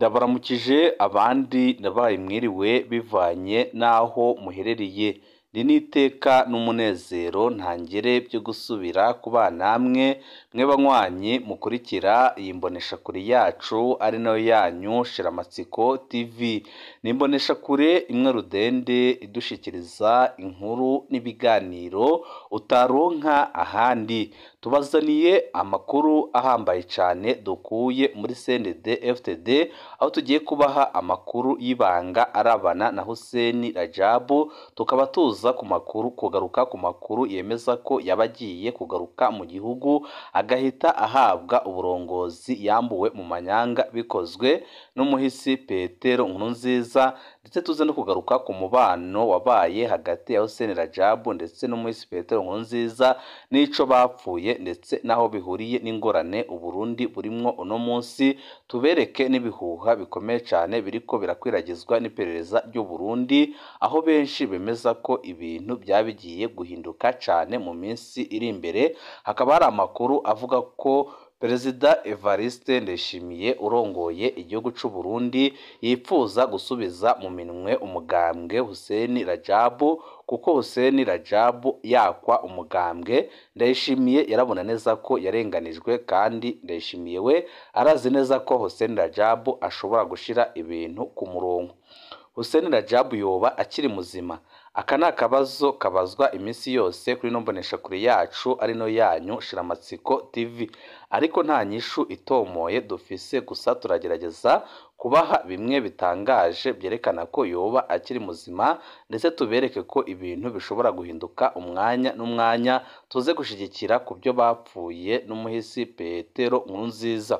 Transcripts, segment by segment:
Ndabaramukije abandi ndabahaye mwiriwe bivanye n'aho muherereye, ni n'iteka n'umunezero ntangere byo gusubira kubana namwe mwe banywanyi mukurikira iyi mboneshakure yacu ari nayo yanyu Shiramatsiko TV. Ni imboneshakure imwe rudende idushikiriza inkuru n'ibiganiro utaronka ahandi. Tubazaniye amakuru ahambaye cyane dukuye muri CNDD FDD, aho tugiye kubaha amakuru y'ibanga arabana na Hussein Rajabu, tukaba tuza ku makuru kugaruka ku makuru yemeza ko yaba agiye kugaruka mu gihugu agahita ahabwa uburongozi yambuwe mu manyanga bikozwe n'umuhisi Petero Nkurunziza, ndetse tuze no kugaruka ku mubano wabaye hagati ya Hussein Rajabu ndetse n'umuhisi Petero Nkurunziza n'ico bapfuye ndetse n'aho bihuriye n'ingorane Uburundi burimwo uno munsi, tubereke n'ibihuha bikomeye cyane biriko birakwiragizwa n'iperereza ry'u Burundi, aho benshi bemeza ko ibintu byaba bigiye guhinduka cyane mu minsi iri imbere. Hakaba hari amakuru avuga ko Perezida Evariste Ndayishimiye urongoye igihugu c'u Burundi yipfuza gusubiza mu minwe umugambwe Hussein Rajabu, kuko Hussein Rajabu yakwa umugambwe Ndayishimiye yarabona neza ko yarenganijwe, kandi Ndayishimiye we arazi neza ko Hussein Rajabu ashobora gushira ibintu ku murongo. Hussein Rajabu yoba akiri muzima? Aka ni akabazo kabazwa iminsi yose kuri ino mboneshakure yacu ari no yanyu Shiramatsiko TV, ariko nta nyishu itomoye dufise, gusa turagerageza kubaha bimwe bitangaje byerekana ko yoba akiri muzima, ndetse tubereke ko ibintu bishobora guhinduka umwanya n'umwanya, tuze gushigikira ku byo bapfuye n'umuhisi Petero Nkurunziza.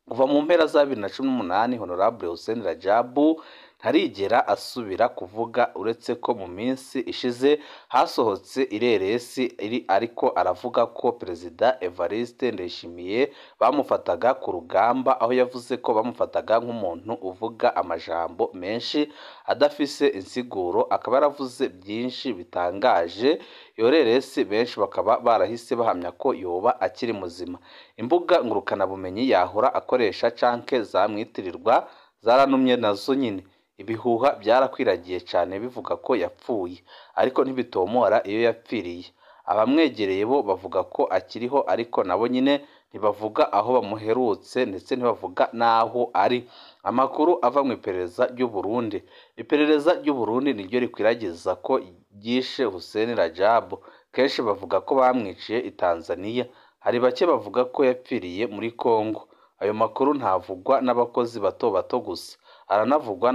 Kuva mu mpera za 2018 Honorable Hussein Rajabu ntarigera asubira kuvuga, uretse ko mu minsi ishize hasohotse ireresi iri ariko aravuga ko Perezida Evariste Ndayishimiye bamufataga ku rugamba, aho yavuze ko bamufataga nk'umuntu uvuga amajambo menshi adafise insiguro, akaba yaravuze byinshi bitangaje. Iyo reresi benshi bakaba barahise bahamya ko yoba akiri muzima. Imbuga ngurukanabumenyi yahora akoresha canke zamwitirirwa zaranumye nazo nyine. Ibihuha byarakwiragiye cyane bivuga ko yapfuye, ariko ntibitomora iyo yapfiriye. Abamwegereye bo bavuga ko akiriho, ariko nabo nyine ntibavuga aho bamuherutse ndetse ntibavuga n'aho ari. Amakuru ava mu iperereza ry'u Burundi. Iperereza ry'u Burundi niryo rikwiragiza ko ryishe Hussein Rajabu. Kenshi bavuga ko bamwiciye i Tanzania, hari bake bavuga ko yapfiriye muri Congo. Ayo makuru ntavugwa n'abakozi bato bato gusa, aranavugwa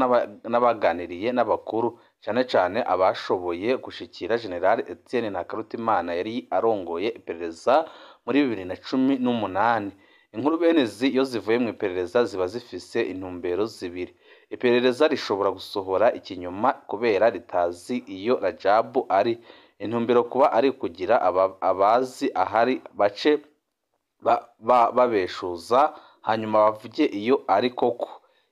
n'abaganiriye n'abakuru, cyane cyane abashoboye gushikira General Etienne Ntakarutimana yari arongoye iperereza muri 2018. Inkuru bene izi iyo zivuye mu iperereza ziba zifise intumbero zibiri. Iperereza rishobora gusohora ikinyoma kubera ritazi iyo Rajabu ari. Intumbero kuba ari kugira abazi ahari bace babeshuza hanyuma bavuge iyo ari koko.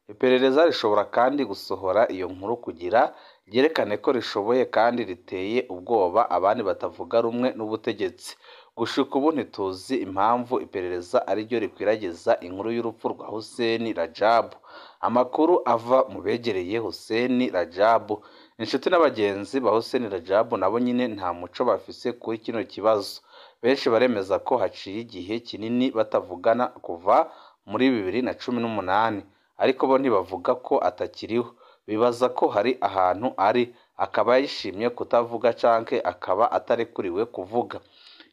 Iperereza rishobora kandi gusohora iyo nkuru kugira ryerekane ko rishoboye kandi riteye ubwoba abandi batavuga rumwe n'ubutegetsi. Gushika ubu ntituzi impamvu iperereza ariryo rikwiragiza inkuru y'urupfu rwa Hussein Rajabu. Amakuru ava mu begereye Hussein Rajabu, inshuti n'abagenzi ba Hussein Rajabu nabo nyine nta muco bafise kuri kino kibazo. Benshi baremeza ko haciye igihe kinini batavugana kuva muri 2018, ariko bo ntibavuga ko atakiriho. Bibaza ko hari ahantu ari, akaba yishimye kutavuga canke akaba atarekuriwe kuvuga.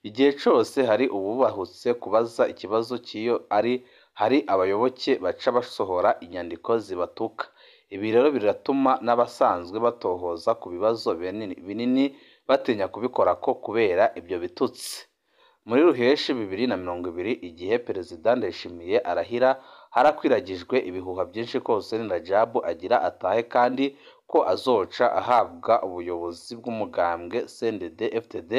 Igihe cose hari uwubahutse kubaza ikibazo cy'iyo ari, hari abayoboke baca basohora inyandiko zibatuka. Ibi rero biratuma n'abasanzwe batohoza ku bibazo binini batinya kubikorako kubera ibyo bitutsi. Muri Ruheshi 2020 igihe Perezida Ndayishimiye arahira, harakwiragijwe ibihuha byinshi ko Hussein Rajabu agira atahe kandi ko azoca ahabwa ubuyobozi bw'umugambwe CNDD FDD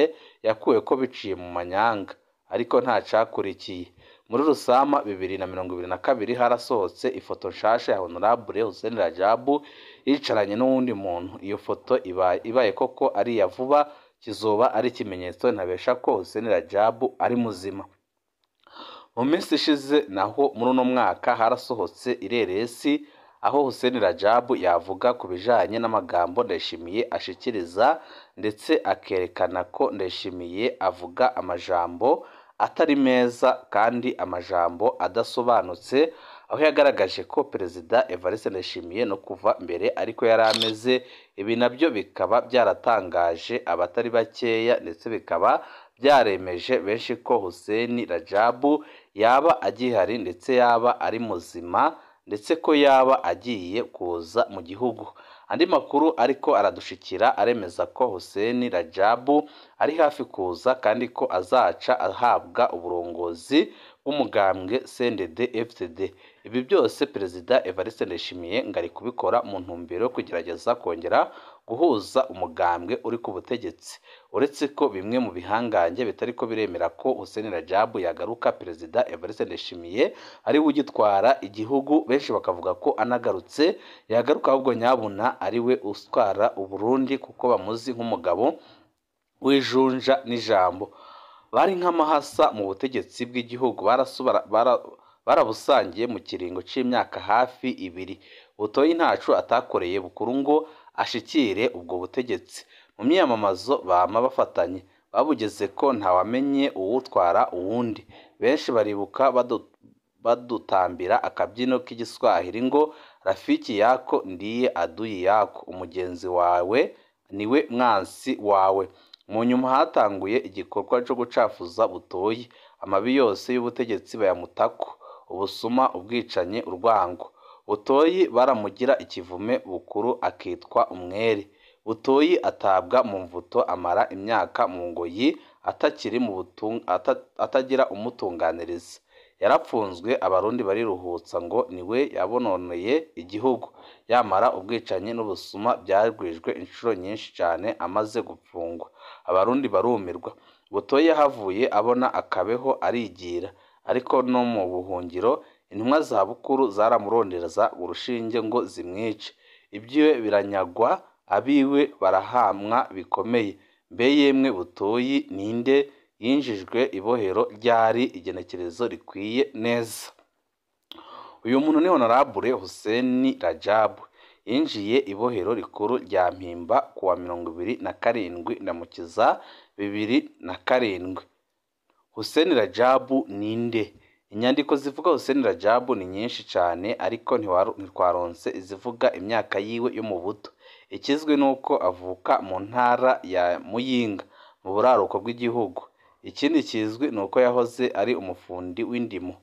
yakuwe ko biciye mu manyanga, ariko nta cakurikiye. Muri Rusama 2022 harasohotse ifoto nshasha ya Honorable Hussein Rajabu yicaranye n'uwundi muntu. Iyo foto ibaye koko ari iya vuba, kizoba ari ikimenyetso ntabesha ko Hussein Rajabu ari muzima. Mu minsi ishize naho muri uno mwaka harasohotse ireresi aho Hussein Rajabu yavuga ku bijanye n'amagambo Ndayishimiye ashikiriza, ndetse akerekana ko Ndayishimiye avuga amajambo atari meza kandi amajambo adasobanutse, aho yagaragaje ko Perezida Evariste Ndayishimiye no kuva mbere ariko yari ameze. Ibi nabyo bikaba byaratangaje abatari bakeya, ndetse bikaba byaremeje benshi ko Hussein Rajabu yaba agihari ndetse yaba ari muzima, ndetse ko yaba agiye kuza mu gihugu. Andi makuru ariko aradushikira aremeza ko Hussein Rajabu ari hafi kuza kandi ko azaca ahabwa uburongozi bw'umugambwe CNDD-FDD. Ibi byose Perezida Evariste Ndayishimiye ngo ari kubikora mu ntumbero yo kugerageza kongera guhuza umugambwe uri ku butegetsi. Uretse ko bimwe mu bihangange bitari ko biremera ko Hussein Rajabu yagaruka, Perezida Evariste Ndayishimiye ari we ugitwara igihugu, benshi bakavuga ko anagarutse yagaruka ahubwo nyabuna ari we utwara Uburundi, kuko bamuzi nk'umugabo w'ijunja n'ijambo. Bari nk'amahasa mu butegetsi bw'igihugu, barabusangiye mu kiringo c'imyaka hafi ibiri. Butoyi ntaco atakoreye Bukuru ngo ashikire ubwo butegetsi. Mu myiyamamazo bama bafatanye, babugeze ko ntawamenye uwutwara uwundi. Benshi baribuka badutambira akabyino k'igiswahili ngo rafiki yako ndiye aduyi yako, umugenzi wawe niwe mwansi wawe. Mu nyuma hatanguye igikorwa co gucafuza Butoyi, amabi yose y'ubutegetsi bayamutako, ubusuma, ubwicanyi, urwango. Butoyi baramugira ikivume, Bukuru akitwa umwere. Butoyi atabwa mu mvuto, amara imyaka mu ngoyi atakiri mu atagira umutunganiriza. Yarapfunzwe, abarundi bariruhutsa ngo niwe yabononeye igihugu. Yamara ubwicanyi n'ubusuma byagwijwe inshuro nyinshi cyane amaze gupfungwa, abarundi barumirwa. Butoyi yahavuye abona akabeho arigira, ariko no mu buhungiro intumwa za Bukuru zaramurondereza urushinge ngo zimwice. Ibyiwe biranyagwa, abiwe barahamwa bikomeye. Mbe yemwe Butoyi ninde yinjijwe ibohero ryari igenekerezo rikwiye neza? Uyu muntu ni Honorable Hussein Rajabu, yinjiye ibohero rikuru rya Mpimba kuwa 27 Ndamukiza 2007. Hussein Rajabu ninde? Inyandiko zivuga Hussein Rajabu ni nyinshi cyane, ariko ntitwaronse izivuga imyaka yiwe yo mu buto. Ikizwi nuko avuka mu ntara ya Muyinga mu buraruko bw'igihugu. Ikindi kizwi ni uko yahoze ari umufundi w'indimo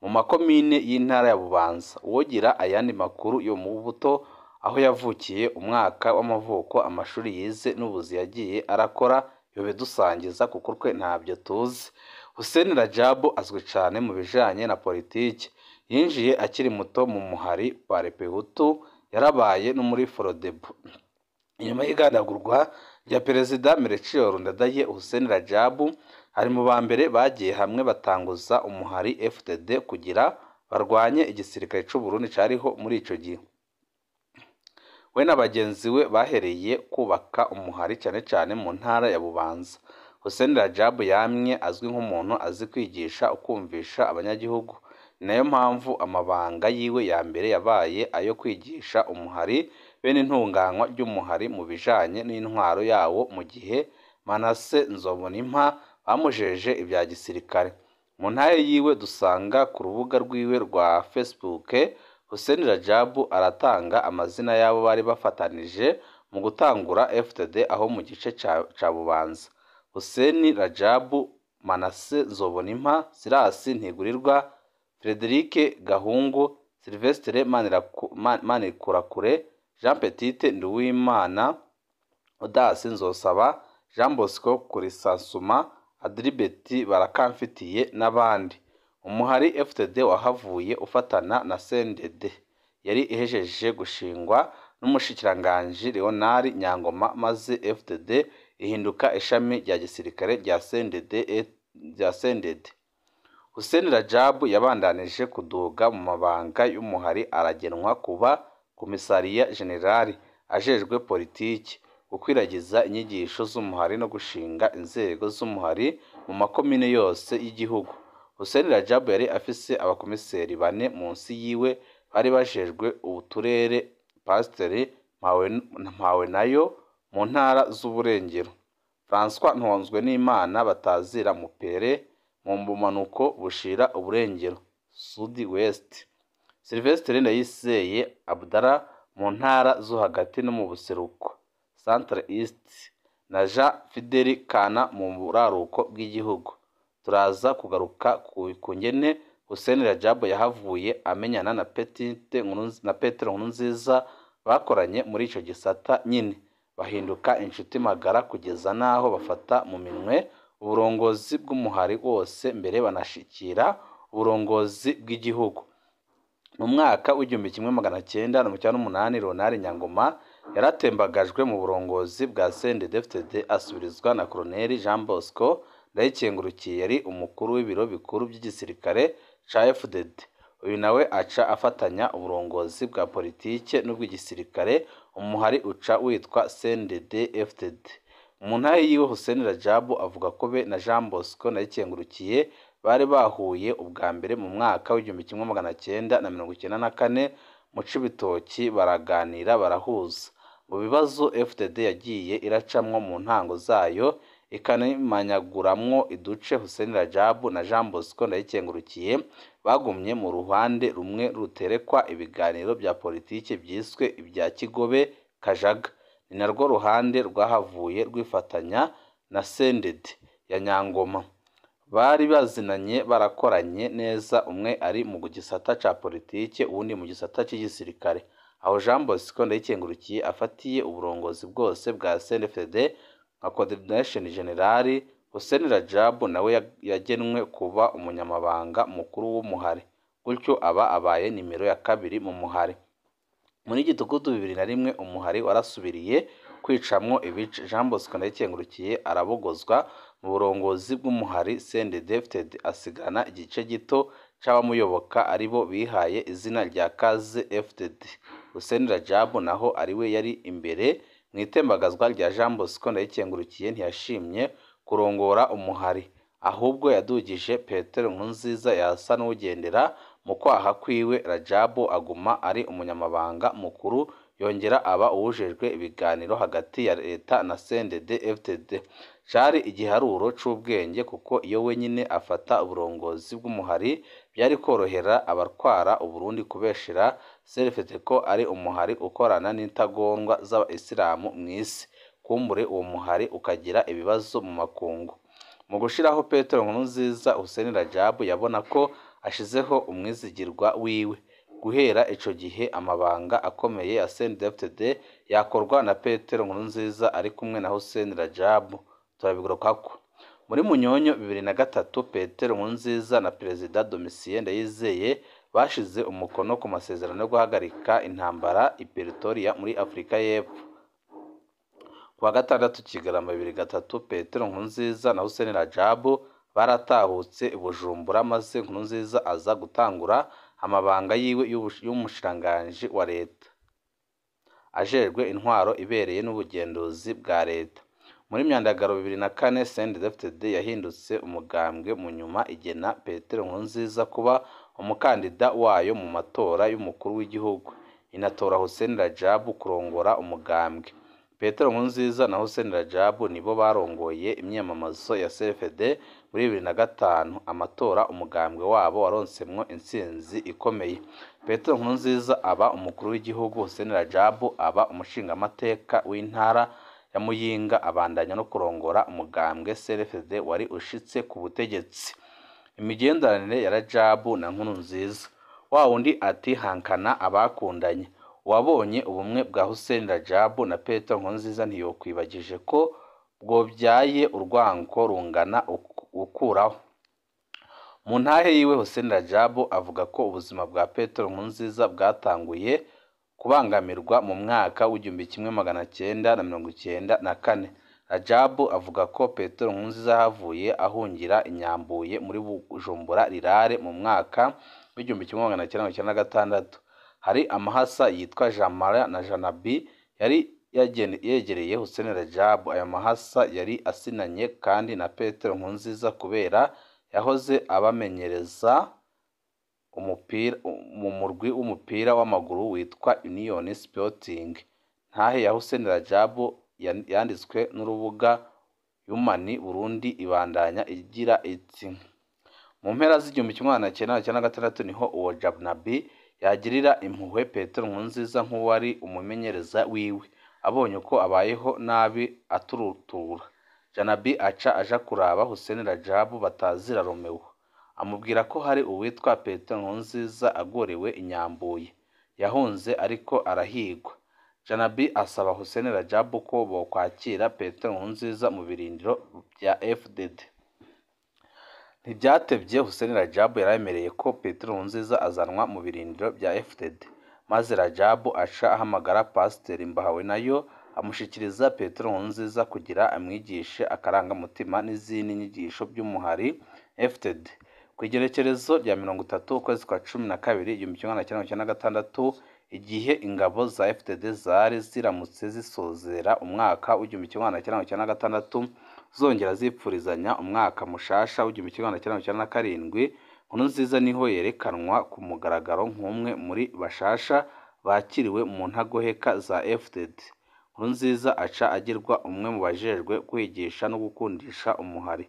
mu makomine y'intara ya Bubanza. Uwogira ayandi makuru yo mu buto, aho yavukiye, umwaka w'amavuko, amashuri yize n'ubuzi yagiye arakora, yobidusangiza kuko twe ntabyo tuzi. Hussein Rajabu azwi cyane mu bijanye na politiki. Yinjiye akiri muto mu muhari wa Repehutu, yarabaye no muri Frodebu. Inyuma y'igandagurwa rya Perezida Melchior Ndadaye, Hussein Rajabu ari mu ba mbere bagiye hamwe batanguza umuhari FDD kugira barwanye igisirikare c'u Burundi cariho muri ico gihe. We na bagenzi we bahereye kubaka umuhari cyane cyane mu ntara ya Bubanza. Hussein Rajabu yamye azwi nk'umuntu azi kwigisha, ukumvisha abanyagihugu. Ni nayo mpamvu amabanga yiwe ya mbere yabaye ayo kwigisha umuhari bene intunganywa ry'umuhari mu bijanye n'intwaro yawo, mu gihe Manase Nzobonimpa bamujeje ibya gisirikare. Mu ntahe yiwe dusanga ku rubuga rwiwe rwa Facebook, Hussein Rajabu aratanga amazina y'abo bari bafatanije mu gutangura FDD aho mu gice ca Bubanza. Hussein Rajabu, Manase Nzobonimpa, Silas Ntigurirwa, Frederic Gahungu, Sylvestre Manikurakure, Jean Petit Nduwimana, Odasi Nzosaba, Jean Bosco Kurisasuma, Adribeti Barakamfitiye n'abandi. Umuhari FDD wahavuye ufatana na CNDD yari ihejeje gushingwa n'umushikiranganji Leonard Nyangoma, maze FDD ihinduka ishami rya gisirikare rya CNDD. Hussein Rajabu yabandanije kuduga mu mabanga y'umuhari, aragenwa kuba komisariya generali ajejwe politiki, gukwiragiza inyigisho z'umuhari no gushinga inzego z'umuhari mu makomine yose y'igihugu. Hussein Rajabu yari afise abakomiseri bane munsi yiwe bari bajejwe uturere, Pasiteri Mpawenayo mu ntara z'uburengero, François Ntonzwenimana batazira Mupere mu bumanuko bushira uburengero Sud West, Sylvestre Ndayizeye Abdallah mu ntara zo hagati no mu buseruko Centre East, na Jean Fidel Kana mu buraruko bw'igihugu. Turaza kugaruka ku ngene Hussein Rajabu yahavuye amenyana na Petero Nkurunziza bakoranye muri ico gisata nyine, bahinduka inshuti magara kugeza n'aho bafata mu minwe uburongozi bw'umuhari wose, mbere banashikira uburongozi bw'igihugu. Mu mwaka w'1998 Ronald Nyangoma yaratembagajwe mu burongozi bwa CNDD-FDD asubirizwa na Colonel Jean Bosco Ndayikengurukiye yari umukuru w'ibiro bikuru by'igisirikare ca FDD. Uyu nawe aca afatanya uburongozi bwa politike n'ubw'igisirikare, umuhari uca witwa CNDD-FDD. Mu ntahe yiwe Hussein Rajabu avuga ko be na Jean Bosco Ndayikengurukiye bari bahuye ubwa mbere mu mwaka w'1994 mu Cibitoki, baraganira barahuza. Mu bibazo FDD yagiye iracamwo mu ntango zayo ikanimanyaguramwo iduce, Hussein Rajabu na Jean Bosco Ndayikengurukiye bagumye mu ruhande rumwe ruterekwa ibiganiro bya politike byiswe ibya Kigobe Kajaga. Ni narwo ruhande rwahavuye rwifatanya na CNDD ya Nyangoma. Bari bazinanye barakoranye neza, umwe ari mu gisata ca politike uwundi mu gisata c'igisirikare. Aho Jean Bosco Ndayikengurukiye afatiye uburongozi bwose bwa CNDD nka Coordination General, Hussein Rajabu nawe yagenwe kuba umunyamabanga mukuru w'umuhari, gutyo aba abaye nimero ya kabiri mu muhari. Muri Gitugutu 2001 umuhari warasubiriye kwicamwo ibice, Jean Bosco Ndayikengurukiye arabogozwa mu burongozi bw'umuhari CNDD-FDD, asigarana igice gito c'abamuyoboka aribo bihaye izina rya Kaze FDD. Hussein Rajabu naho ariwe yari imbere mu itembagazwa rya Jean Bosco Ndayikengurukiye ntiyashimye kurongora umuhari, ahubwo yadugije Petero Nkurunziza yasa n'ugendera mu kwaha kwiwe. Rajabu aguma ari umunyamabanga mukuru, yongera aba uwujejwe ibiganiro hagati ya leta na CNDD-FDD. Cari igiharuro c'ubwenge kuko iyo wenyine afata uburongozi bw'umuhari byari korohera abatwara Uburundi kubeshera CNDD ko ari umuhari ukorana n'intagondwa z'abayisilamu mw'isi, kumbure uwo muhari ukagira ibibazo mu makungu. Mu gushiraho Petero Nkurunziza, Hussein Rajabu yabona ko ashizeho umwizigirwa wiwe. Guhera ico gihe amabanga akomeye ya CNDD-FDD yakorwa na Petero Nkurunziza ari kumwe na Hussein Rajabu. Turabigarukako. Muri Munyonyo 2003 Petero Nkurunziza na Perezida Domitien Ndayizeye bashize umukono ku masezerano yo guhagarika intambara i Pretoria muri Afrika y'Epfo. Kuwa gatandatu Kigarama 2003 Petero Nkurunziza na Hussein Rajabu baratahutse i Bujumbura, maze Nkurunziza aza gutangura amabanga yiwe y'umushikiranganji wa leta ajejwe intwaro ibereye n'ubugenduzi bwa leta. Muri Myandagaro 2004 CNDD-FDD yahindutse umugambwe, mu nyuma igena Petero Nkurunziza kuba umukandida wayo mu matora y'umukuru w'igihugu, inatora Hussein Rajabu kurongora umugambwe. Petero Nkurunziza na Hussein Rajabu nibo barongoye imyiyamamazo ya CFD muri 2005 amatora umugambwe wabo waronsemwo intsinzi ikomeye. Petero Nkurunziza aba umukuru w'igihugu, Hussein Rajabu aba umushingamateka w'intara ya Muyinga, abandanya no kurongora umugambwe CFD wari ushitse ku butegetsi. Imigenderanire ya Rajabu na Nkurunziza, wa wundi ati hankana abakundanye. Uwabonye ubumwe bwa Hussein Rajabu na Petero Nkurunziza ntiyokwibagije ko bwobyaye urwango rungana ukuraho. Mu ntahe yiwe Hussein Rajabu avuga ko ubuzima bwa Petero Nkurunziza bwatanguye kubangamirwa mu mwaka w'1994. Rajabu avuga ko Petero Nkurunziza yahavuye ahungira i Nyambuye muri Bujumbura Rirare mu mwaka w'1996. Hari amahasa yitwa Jamara na Janabi yari yegereye Hussein Rajabu. Ayo mahasa yari asinanye kandi na Petero Nkurunziza kubera yahoze abamenyereza umupira mu murwi w'umupira w'amaguru witwa Union Sporting. Ntahe ya Hussein Rajabu yanditswe n'urubuga Human Burundi ibandanya igira iti: mu mpera z'1996 niho uwo Janabi yagirira impuhwe Petero Nkurunziza nk'uwari umumenyereza wiwe, abonye uko abayeho nabi aturutura. Janabi aca aja kuraba Hussein Rajabu batazira Romeo, amubwira ko hari uwitwa Petero Nkurunziza agorewe i Nyambuye, yahunze ariko arahigwa. Janabi asaba Hussein Rajabu ko bokwakira Petero Nkurunziza mu birindiro bya FDD. Ntibyatevye Hussein Rajabu yarabemereye ko Petero Nkurunziza azanwa mu birindiro bya FDD, maze Rajabu aca ahamagara Pasiteri Mbahawenayo amushikiriza Petero Nkurunziza kugira amwigishe akarangamutima n'izindi nyigisho by'umuhari FDD. Ku igerekerezo rya 30 ukwezi kwa 12 1996, igihe ingabo za FDD zari ziramutse zisozera umwaka w'1996 zongera zipfurizanya umwaka mushasha w'1997, Nkurunziza niho yerekanwa ku mugaragaro nk'umwe muri bashasha bakiriwe mu ntagoheka za FDD. Nkurunziza aca agirwa umwe mu bajejwe kwigisha no gukundisha umuhari,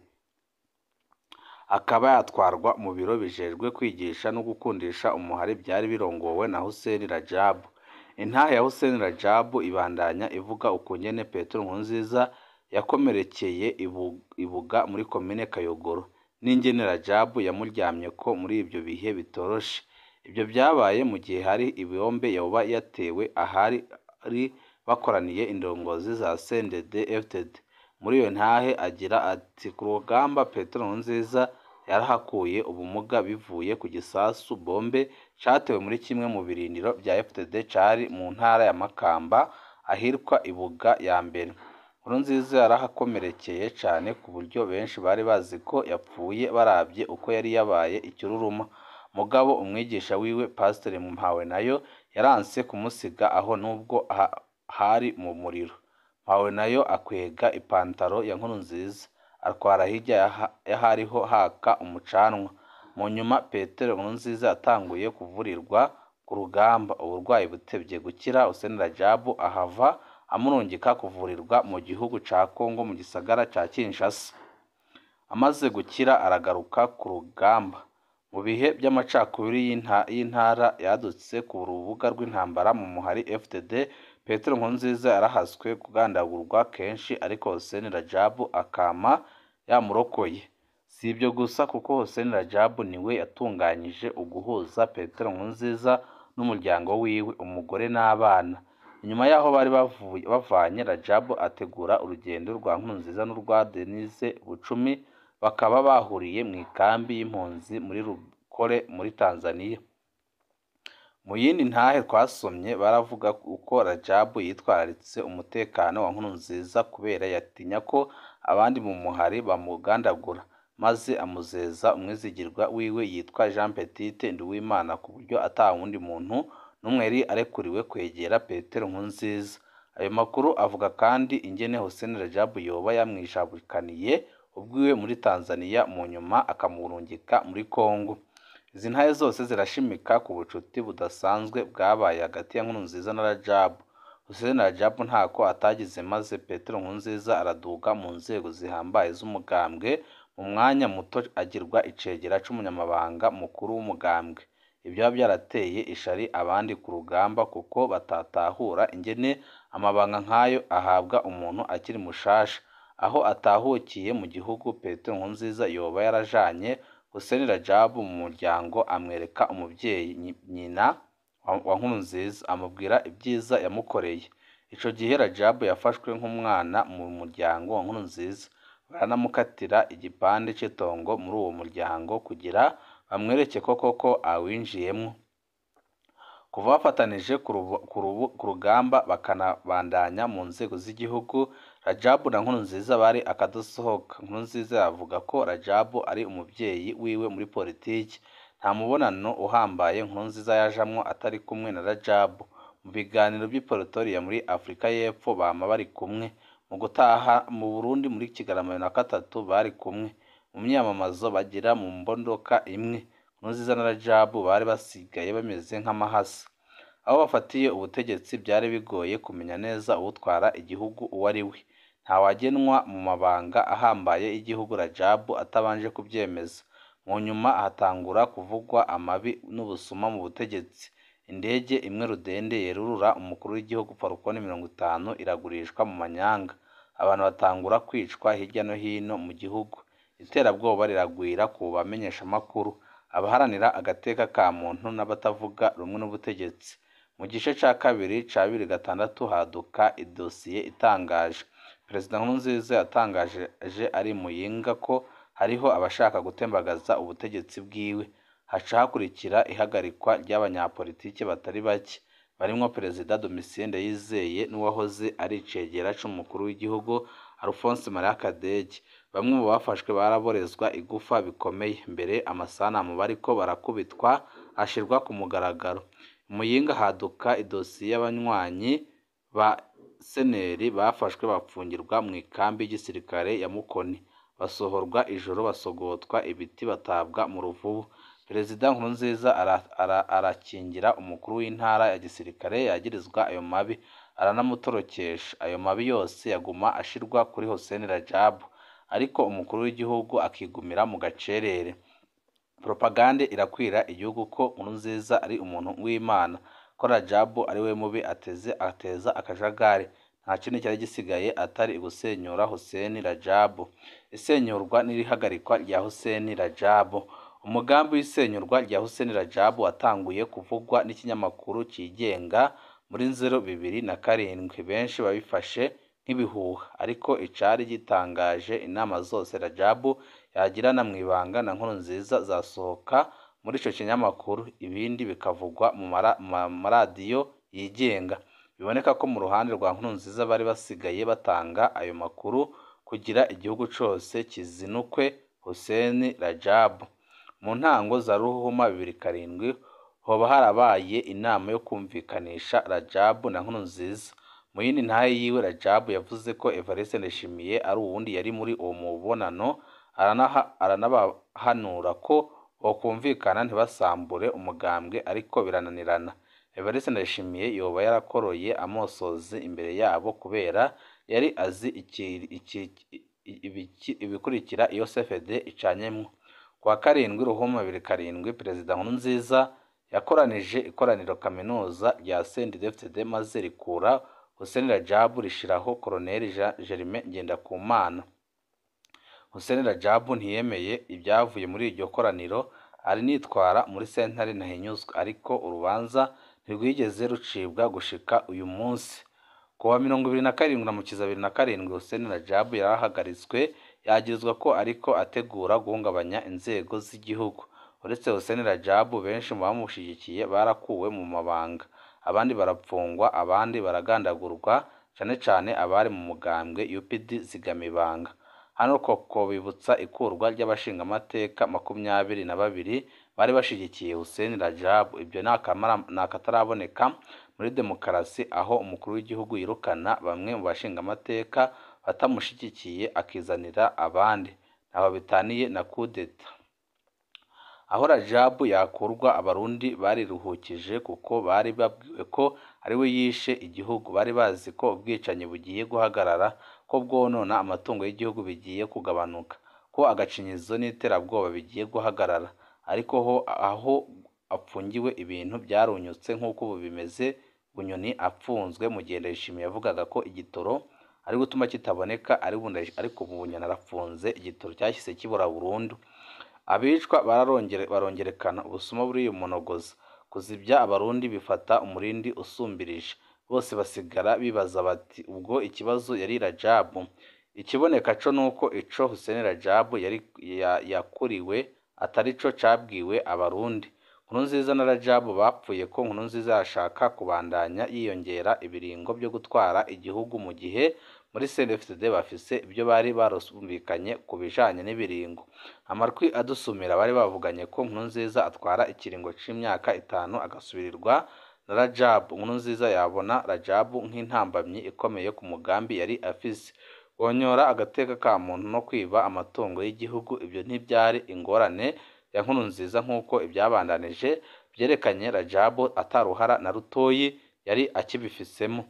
akaba yatwarwa mu biro bijejwe kwigisha no gukundisha umuhari byari birongowe na Hussein Rajabu. Intahe ya Hussein Rajabu ibandanya ivuga ukungene Petero Nkurunziza yakomerekeye ibuga muri komine Kayogoro, n'ingene Rajabu yamuryamye ko muri ibyo bihe bitoroshe. Ibyo byabaye mu gihe hari ibombe yoba yatewe ahari bakoraniye indongozi za CNDD FDD. Muri iyo ntahe agira ati: ku rugamba Petero Nkurunziza yarahakuye ubumuga bivuye ku gisasu bombe catewe muri kimwe mu birindiro bya FDD cari mu ntara ya Makamba ahitwa Ibuga ya mbere. Nkurunziza yarahakomerekeye cane ku buryo benshi bari bazi ko yapfuye baravye uko yari yabaye ikiruruma. Mugabo umwigisha wiwe Pasiteri Mpawenayo yaranse kumusiga aho nubwo hari mu muriro. Mpawenayo akwega ipantaro ya Nkurunziza atwara hirya y'ahariho haka umucanwa. Mu nyuma Petero Nkurunziza yatanguye kuvurirwa ku rugamba, uburwayi butevye gukira. Hussein Rajabu ahava amurungika kuvurirwa mu gihugu ca Kongo mu gisagara ca Kinshasa. Amaze gukira aragaruka ku rugamba. Mu bihe by'amacakubiri y'intara yadutse ku rubuga rw'intambara mu muhari FDD, Petero Nkurunziza yarahaswe kugandagurwa kenshi, ariko Hussein Rajabu akama yamurokoye. Si ibyo gusa, kuko Hussein Rajabu niwe yatunganyije uguhuza Petero Nkurunziza n'umuryango wiwe, umugore n'abana. Inyuma y'aho bari bavanye, Rajabu ategura urugendo rwa Nkurunziza n'urwa Denise Bucumi, bakaba bahuriye mu ikambi y'impunzi muri Rukole muri Tanzania. Mu yindi ntahe twasomye baravuga uko Rajabu yitwararitse umutekano wa Nkurunziza kubera yatinya ko abandi mu muhari bamugandagura, maze amuzeza umwizigirwa wiwe yitwa Jean Petite Nduwimana ku buryo ata wundi muntu n'umwe yari arekuriwe kwegera Petero Nkurunziza. Ayo makuru avuga kandi ingene Hussein Rajabu yoba yamwishabukaniye ubwiwe muri Tanzania, mu nyuma akamurungika muri Kongo. Izi ntahe zose zirashimika ku bucuti budasanzwe bwabaye hagati ya Nkurunziza na Rajabu. Hussein Rajabu ntako atagize maze Petero Nkurunziza araduga mu nzego zihambaye z'umugambwe, mu mwanya muto agirwa icegera c'umunyamabanga mukuru w'umugambwe. Ibyo byarateye ishari abandi ku rugamba kuko batatahura ingene amabanga nk'ayo ahabwa umuntu akiri mushasha. Aho atahukiye mu gihugu, Petero Nkurunziza yoba yarajanye Hussein Rajabu mu muryango, amwereka umuvyeyi nyina wa Nkurunziza, amubwira ibyiza yamukoreye. Ico gihe Rajabu yafashwe nk'umwana mu muryango wa Nkurunziza, baranamukatira igipande c'itongo muri uwo muryango kugira bamwereke ko koko awinjiyemwo. Kuva bafatanije ku rugamba bakanabandanya mu nzego z'igihugu, Rajabu na Nkurunziza bari akadosohoka. Nkurunziza yavuga ko Rajabu ari umuvyeyi wiwe muri politiki. Nta mubonano uhambaye Nkurunziza yajamwo atari kumwe na Rajabu. Mu biganiro vy'i Pretoria muri Afrika y'Epfo bama bari kumwe. Mu gutaha mu Burundi muri Kigarama 2003 bari kumwe. mu myamamazo bagira mu mbodoka imwe. Nkurunziza na Rajabu bari basigaye bameze nk'amahasa. Aho bafatiye ubutegetsi byari bigoye kumenya neza uwutwara igihugu uwo ari we. Ntawagenwa mu mabanga ahambaye y'igihugu Rajabu atabanje kubyemeza. Mu nyuma hatangura kuvugwa amabi n'ubusuma mu butegetsi. Indege imwe rudende yerurura umukuru w'igihugu Falcon 50 iragurishwa mu manyanga. Abantu batangura kwicwa hirya no hino mu gihugu. Iterabwoba riragwira ku bamenyeshamakuru, abaharanira agateka ka muntu n'abatavuga rumwe n'ubutegetsi. Mu gice ca kabiri ca 2006 haduka idosiye itangaje. Perezida Nkurunziza yatangaje ari Muyinga ko hariho abashaka gutembagaza ubutegetsi bwiwe. Haca hakurikira ihagarikwa ry'abanyapolitike batari bake, barimwo Perezida Domitien Ndayizeye n'uwahoze ari icegera c'umukuru w'igihugu Alphonse Maria Kadege. Bamwe mu bafashwe baraborezwa igufa bikomeye, mbere amasanamu bariko barakubitwa ashirwa ku mugaragaro. Muyinga haduka idosiye y'abanywanyi ba Seneri bafashwe bapfungirwa mu ikambi y'igisirikare ya Mukoni, basohorwa ijoro basogotwa ibiti batabwa mu ruvubu. Perezida Nkurunziza arakingira umukuru w'intara ya gisirikare yagirizwa ayo mabi, aranamutorokesha. Ayo mabi yose yaguma ashirwa kuri Hussein Rajabu, ariko umukuru w'igihugu akigumira mu gacerere. Propagande irakwira igihugu ko Nkurunziza ari umuntu w'Imana, ko Rajabu ari we mubi ateza akajagari. Nta kindi cyari gisigaye atari gusenyura Hussein Rajabu. Isenyurwa n'irihagarikwa rya Hussein Rajabu. Umugambi w'isenyurwa rya Hussein Rajabu watanguye kuvugwa n'ikinyamakuru cigenga muri 2007. Benshi babifashe nk'ibihuha, ariko icari gitangaje inama zose Rajabu yagirana mw'ibanga na Nkurunziza zasohoka muri ico kinyamakuru, ibindi bikavugwa mu maradiyo yigenga. Biboneka ko mu ruhande rwa Nkurunziza bari basigaye batanga ayo makuru kugira igihugu cose kizinukwe Hussein Rajabu. Mu ntango za Ruhuhuma 2007 hoba harabaye inama yo kumvikanisha Rajabu na Nkurunziza. Mu yindi ntahe yiwe Rajabu yavuze ko Evariste Ndayishimiye ari uwundi yari muri uwo mubonano, aranabahanura ko bokumvikana ntibasambure umugambwe, ariko birananirana. Evariste Ndayishimiye yoba yarakoroye amosozi imbere yabo kubera yari azi ibikurikira iyo CFD icanyemwo. Kuwa 7 Ruhuma 2007 Perezida Nkurunziza yakoranije ikoraniro kaminuza rya CNDD-FDD maze rikura Hussein Rajabu rishiraho Colonel Jean Germain Ngendakumana. Hussein Rajabu ntiyemeye ibyavuye muri iryo koraniro, arinitwara muri sentare ntahinyuzwa, ariko urubanza ntirwigeze rucibwa gushika uyu munsi. Kuwa 27 Ndamukiza 2007 Hussein Rajabu yarahagaritswe, yagirizwa ko ariko ategura guhungabanya inzego z'igihugu. Uretse Hussein Rajabu, benshi mu bamushigikiye barakuwe mu mabanga, abandi barapfungwa, abandi baragandagurwa, cane cane abari mu mugambwe UPD Zigamibanga. Hano koko bibutsa ikurwa ry'abashingamateka 22 bari bashigikiye Hussein Rajabu. Ibyo ni akataraboneka muri demokarasi, aho umukuru w'igihugu yirukana bamwe mu bashingamateka batamushigikiye akizanira abandi. Ntaho bitaniye na kudeta. Aho Rajabu yakurwa abarundi bariruhukije kuko bari babwiwe ko ari we yishe igihugu. Bari bazi ko ubwicanyi bugiye guhagarara, ko bwonona amatungo y'igihugu bigiye kugabanuka, ko agacinyizo n'iterabwoba bigiye guhagarara. Ariko ho aho apfungiwe ibintu byarunyutse nk'uko ubu bimeze. Bunyoni apfunzwe mu gihe Ndayishimiye yavugaga ko igitoro ari gutuma kitaboneka, ariko ubu Bunyoni arafunze, igitoro cyahise kibura burundu. Abicwa barongerekana, ubusuma buriyumonogoza. Kuzibya abarundi bifata umurindi usumbirije. Bose basigara bibaza bati ubwo ikibazo yari Rajabu. Ikiboneka co nuko ico Hussein Rajabu yari yakuriwe atari co cabwiwe abarundi. Nkurunziza na Rajabu bapfuye ko Nkurunziza yashaka kubandanya yiyongera ibiringo byo gutwara igihugu, mu gihe muri CNDD-FDD bafise ibyo bari barumvikanye ku bijanye n'ibiringo. Amarwi adusumira bari bavuganye ko Nkurunziza atwara ikiringo c'imyaka 5 agasubirirwa na Rajabu. Nkurunziza yabona Rajabu nk'intambamyi ikomeye ku mugambi yari afise. Guhonyora agateka ka muntu no kwiba amatungo y'igihugu ibyo ntibyari ingorane ya Nkurunziza nk'uko ibyabandanije byerekanye Rajabu ataruhara na rutoyi yari akibifisemo.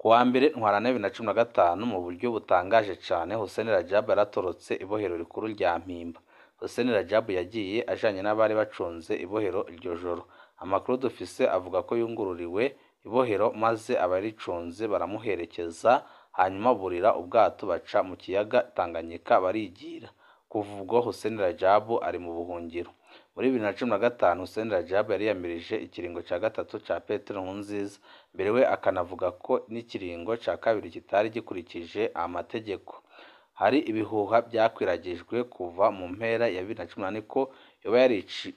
Ku wa mbere Ntwarante 2015 mu buryo butangaje cane Hussein Rajabu yaratorotse ibohero rikuru rya Mpimba. Hussein Rajabu yagiye ajanye n'abari bacunze ibohero iryo joro. Amakuru dufise avuga ko yungururiwe ibohero maze abaricunze baramuherekeza, hanyuma burira ubwato baca mu kiyaga Tanganyika barigira. Kuva ubwo Hussein Rajabu ari mu buhungiro. Muri 2015 Hussein Rajabu yariyamirije ikiringo ca gatatu ca Petero Nkurunziza, mbere we akanavuga ko n'ikiringo ca kabiri kitari gikurikije amategeko. Hari ibihuha byakwiragijwe kuva mu mpera ya 2018 ko yoba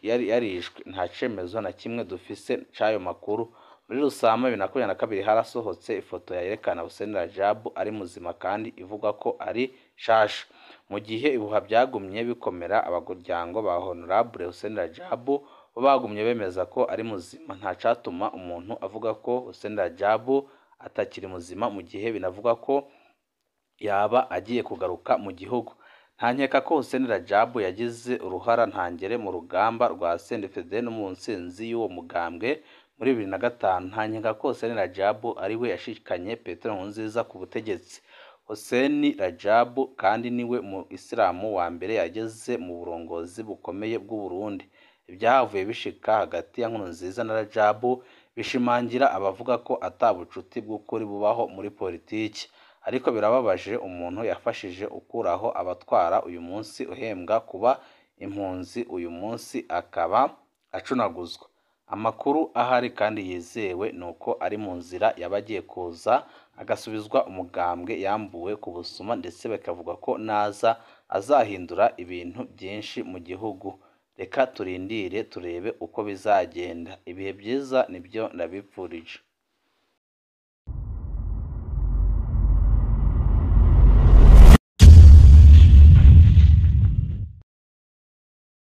yarishwe, nta cemezo na kimwe dufise c'ayo makuru. Muri Rusama 2022 harasohotse ifoto yerekana Hussein Rajabu ari muzima kandi ivuga ko ari shasha. Mu gihe ibihuha byagumye bikomera, abaguryango ba Honorable Hussein Rajabu bo bagumye bemeza ko ari muzima. Nta catuma umuntu avuga ko Hussein Rajabu atakiri muzima mu gihe binavugwa ko yaba agiye kugaruka mu gihugu. Nta nkeka ko Hussein Rajabu yagize uruhara ntangere mu rugamba rwa CNDD-FDD no mu ntsinzi y'uwo mugambwe muri 2005. Nta nkeka ko Hussein Rajabu ari we yashikanye Petero Nkurunziza ku butegetsi. Hussein Rajabu kandi niwe mu Isilamu wa mbere yageze mu burongozi bukomeye bw'u Burundi. Ibyahavuye bishika hagati ya Nkurunziza na Rajabu bishimangira abavuga ko ata bucuti bw'ukuri bubaho muri politiki. Ariko birababaje umuntu yafashije ukuraho abatwara uyu munsi uhembwa kuba impunzi uyu munsi akaba acunaguzwa. Amakuru ahari kandi yizewe ni uko ari mu nzira yaba agiye kuza agasubizwa umugambwe yambuwe ku busuma, ndetse bakavuga ko naza azahindura ibintu byinshi mu gihugu. Reka turindire turebe uko bizagenda. Ibihe byiza nibyo ndabipfurije.